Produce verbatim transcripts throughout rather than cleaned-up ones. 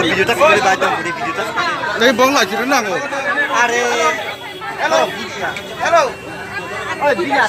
Video ta kori bai tong, video ta. Tei bong lai chiri nango. Are. Hello. Hello. Oi, biya.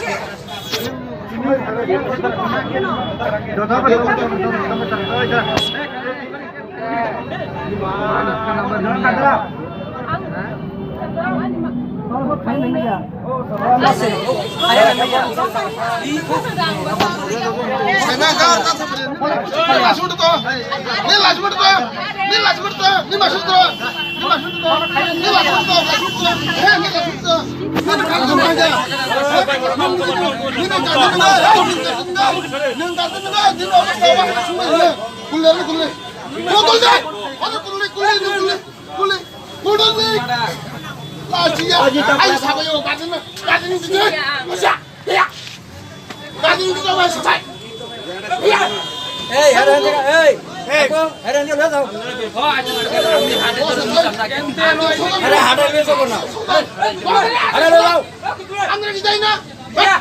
Kuli, kuli, kuli, kuli, kuli, kuli, kuli, kuli. Laji ya. Ayo, sabayo, gadin, gadin, gadin. Masa, ya. Gadin, gadin, masa, ya. Hey, hera, hera, hey. Hey. Apa? Hera, hera, hera. Hera, hera, hera, hera. Hera, hera, hera. Andra ki jai na? Ya.